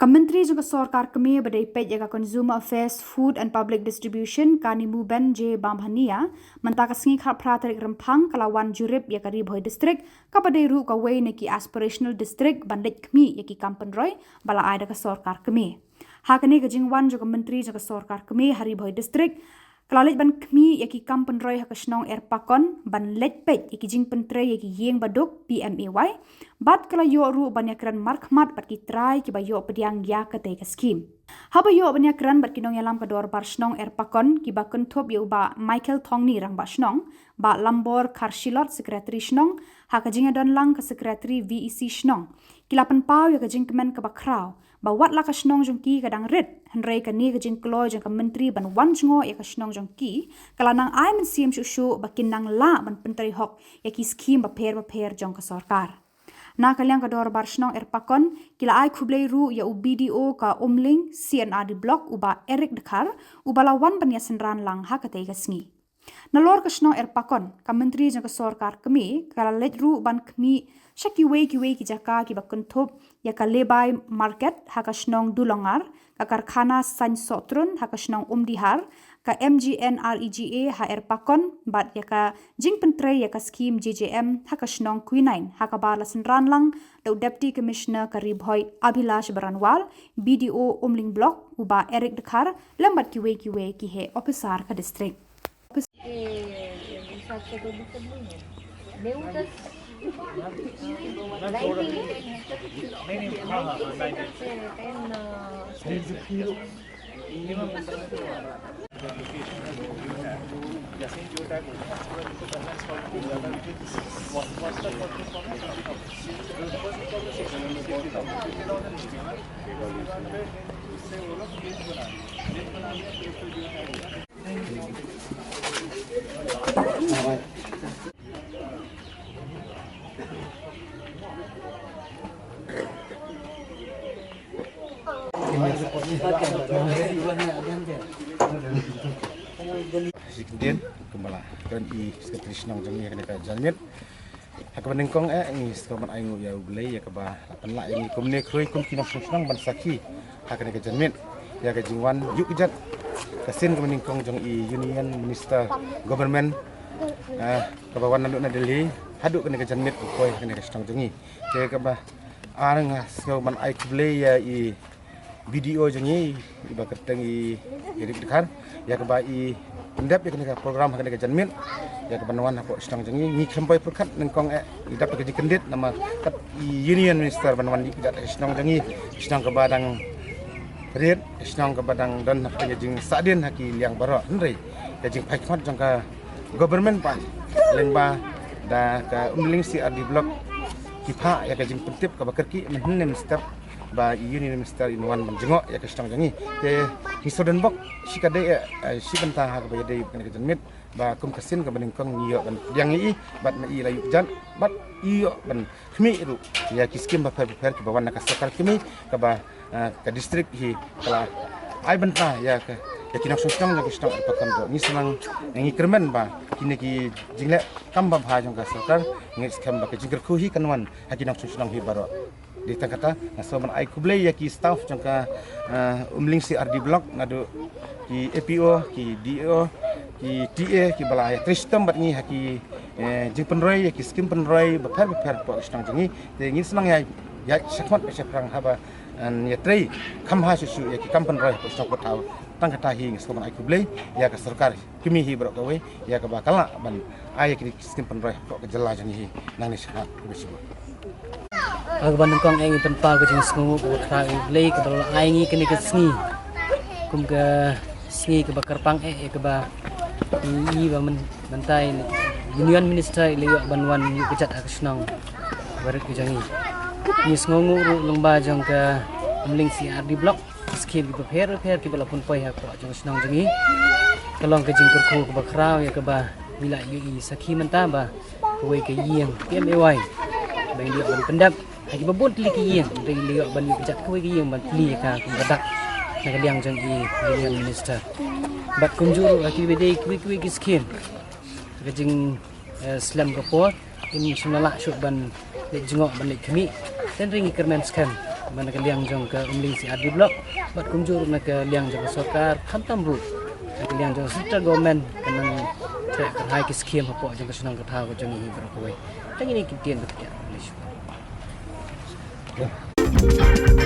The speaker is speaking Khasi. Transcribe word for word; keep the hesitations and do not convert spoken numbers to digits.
Ka Myntri jong ka Sorkar Kmie ba dei peit ïa ka Consumer Affairs, Food and Public Distribution, Kanimooben J Bamhania, mynta ka sngi khatphra tarik Rymphang ka la wan jurip ïa ka Ri Bhoi District, kaba dei ruh kawei na ki aspirational district ban leit khmih ïa ki kam pynroi ba la ai da ka Sorkar Kmie. Ha kane ka jingwan jong ka Myntri jong ka Sorkar Kmie ha Ri Bhoi District, ka la leit ban khmih ïa ki kam pynroi ha ka shnong Erpakon, ban leit peit ïa ki jingpyntrei ïa ki ïing baduk, P M A Y, bad ka la ïoh ruh ban ïakren markhmat bad ki trai kiba ïoh pdiang ïa katei ka skhim. Haba ïoh ban ïakren bad ki nongïalam ka Dorbar Shnong Erpakon, kiba kynthup ïa u Bah Michael Thongni, Rangbah Shnong, Bah Lambor Kharshilot, Secretary Shnong, ha ka jingïadon lang ka Secretary V E C Shnong, ki la pynpaw ïa ka jingkmen kaba khraw ba wat la ka shnong jong ki ka dang rit, hynrei kane ka jingkloi jong ka Myntri ban wan jngoh ïa ka shnong jong ki ka la nang ai mynsiem shuh shuh ba kin nang lah ban pyntrei hok ïa ki skhim bapher bapher jong ka sorkar. Na ka liang ka Dorbar Shnong Erpakon, ki la ai khublei ruh ïa u B D O ka Umling C and R D Block, u Bah Eric Dkhar, uba la wan ban ïasynran lang ha katei ka sngi. Nalor ka shnong Erpakon, ka Myntri jong ka Sorkar Kmie ka la leit ruh ban khmih sha kiwei kiwei ki jaka kiba kynthup ïa ka Lebai Market ha ka shnong Dulongar, ka Karkhana Saiñ Sohtrun ha ka shnong Umdihar, ka M G N R E G A ha Erpakon, bad ïa ka jingpyntrei ïa ka skhim J J M ha ka shnong Quinine, ha kaba la synran lang da u Deputy Commissioner ka Ri Bhoi Abhilash Baranwal, B D O Umling Block, u Bah Eric Dkhar, lem bad kiwei kiwei ki heh ophisar ka district. Shi kyntien kumba la kren i Secretary Shnong jong ngi ha kane ka janmiet. Ha kaba nyngkong eh ngi sngewbha ban ai nguh ïa U Blei ïa kaba la pynlah ïa ngi kumne khrui kum ki nongshong shnong ban sakhi ha kane ka janmiet ïa ka jingwan ïuh kjat ka sien kaba nyngkong jong i Union Minister Government, ah, kaba wan naduh na Delhi haduh kane ka janmiet u poi ha kane ka shnong jong ngi. Te kaba ar nga sngewbha ban ai khublei ïa i B D O jong ngi, iba kyrteng i Eric Dkhar, ïa kaba i pyndep ïa kane ka program ha kane ka janmiet, ïa kaba wan hapoh shnong jong ngi. Ngi khlem poi pyrkhat nyngkong eh i dap ïa ka jingkyndit namar kat i Union Minister ban wan ïuh kjat ha shnong jong ngi, shnong kaba dang rit, shnong kaba dang don ha ka jingsahdien ha ki liang baroh, hynrei ka jingphai khmat jong ka government pat lyngba da ka Umling C R D Block ki phah ïa ka jingpyntip kaba kyrkieh mynhynnin mynstep ba i Union Minister in wan ban jngoh ïa ka shnong jong ngi. Te ngi sngewdon bok shi katdei eh, eh, shi bynta ha kaba ïadei bad kane ka janmiet ba kum ka sien kaba nyngkong ngi ïoh ban pdiang ïa i bad ma i la ïuh kjat bad i ïoh ban khmih ruh ïa ki skim bapher bapher kiba wan na ka sorkar kmie kaba, eh, ka district hi ka la ai bynta ïa ka, ïa ki nongshong shnong jong ka shnong Erpakon ruh. Ngi sngewbha, ngi kyrmen ba kine ki jingleh kam babha jong ka sorkar, ngi skhem ba ka jingkyrkhu hi kan wan ha ki nongshong shnong hi baroh. Dei tang kata nga sngewbha ban ai khublei ïa ki staff jong ka, eh, Umling C R D Block, naduh ki A P O, ki D O, ki T A, kiba la ïatrei shitom bad ngi ha ki, eh, jingpynroi ïa ki skim pynroi bapher bapher hapoh ka shnong jong ngi. Te ngi sngewbha ïa, ïa shakhmat ïa shaphrang haba, eh, ïatrei kham bha shuh shuh ïa ki kam pynroi hapoh ka shnong hapoh thaw. Tang kata hi ngi sngewbha ban ai khublei ïa ka sorkar kmie hi baroh kawei ïa kaba ka lah ban ai ïa kine ki skim pynroi hapoh ka jylla jong ngi hi nangne shakhmat. Khublei shibun. Ha kaba nyngkong eh ngi pynpaw ka jingsngewnguh kaba khraw ïa U Blei kaba la ai ngi kane ka sngi kum ka sngi kaba kyrpang eh ïa kaba i, i ba myn-, mynta i Union Minister i la ïoh ban wan ïuh kjat ha ka shnong barit ka jong ngi. Ngi sngewnguh ruh lyngba jong ka Umling C R D Block, skim kiba pher pher kiba la pynpoi hapoh jong ka shnong jong ngi. Ka long ka jingkyrkhu kaba khraw ïa kaba ngi la ïohi sakhi mynta ba kawei ka ïing P M A Y ba ngi la ïoh ban pyndep ha kiba bun tylli ki ïing, ba ngi la ïoh ban ïuh kjat kawei ka ïing ban plie ïa ka kum ka dak na ka liang jong i Union Minister. Bad kumjuh ruh ha kiba dei kiwei kiwei ki skim, ka jing, eh, slem ka por, im shym la lah shuh ban leit jngoh ban leit khmih. Hynrei ngi kyrmen skhem Ba na ka liang jong ka Umling C R D block bad kumjuh ruh na ka liang jong ka sorkar, khamtam ruh na ka liang jong ka central government, kan nang treh kyrhai ki skim hapoh jong ka shnong ka thaw ka jong ngi hi baroh kawei. Tang ine ki ktien ba ki ktien.